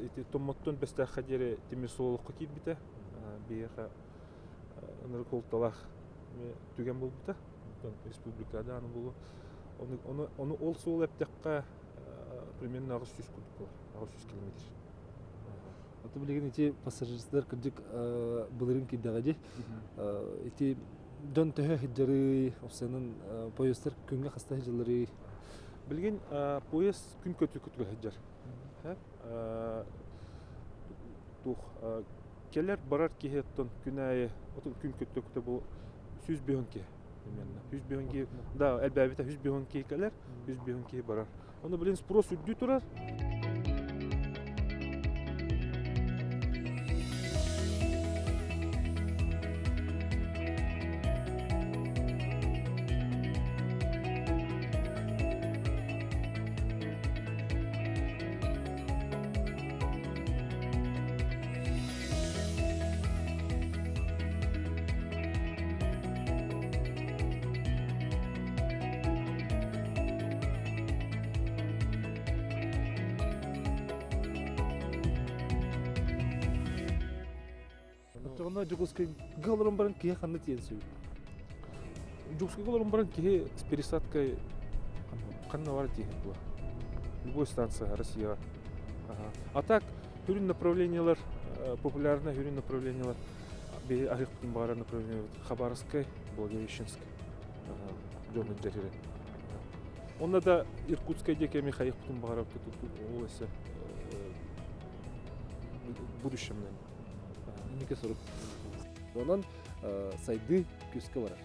ити Томмоттон Бэстээххэ диэри тимир суол олоххо киирбитэ. Биһиэхэ ынырык уолталаах түгэн буолбута. Оттон республика даҕаны буолуо. Ону, ону, ону ол суол эптэххэ примерно 800 курдук буолар. 800 километр. Ото билигин ити пассажирдар кырдьык былырыын киирдэҕэ дии. Ити дьон төһө сылдьарый, опсанын поездтар күҥҥэ хаста сылдьалларый? Билигин поезд күн көтү-көтүгэ сылдьар. Туох кэлэр барар киһи оттон күн аайы отун күн көттө-көтө бу 105 киһи примерно. 105 киһи да элбээбитэ 105 киһи кэлэр, 105 киһи барар. Ону билин спрос үрдүү турар. Оччоҕуна Дьокуускайга олорон баран киһи ханна тиийэн сөбүй? Дьокуускайга олорон баран киһи с пересадкой ханна бар тиийэн була. Любой станция Россияҕа. А так хүрүн направлениялар популярный хүрүн направлениялар биһи аһыахпытын баҕарар направление Хабаровскай, Благовещенск дьон илдьэр Онно да Иркутскай диэки эмиэ хайыахпытын баҕарабыт ол өссө будущем Инники сурук. Онон сайдыы күүскэ барар.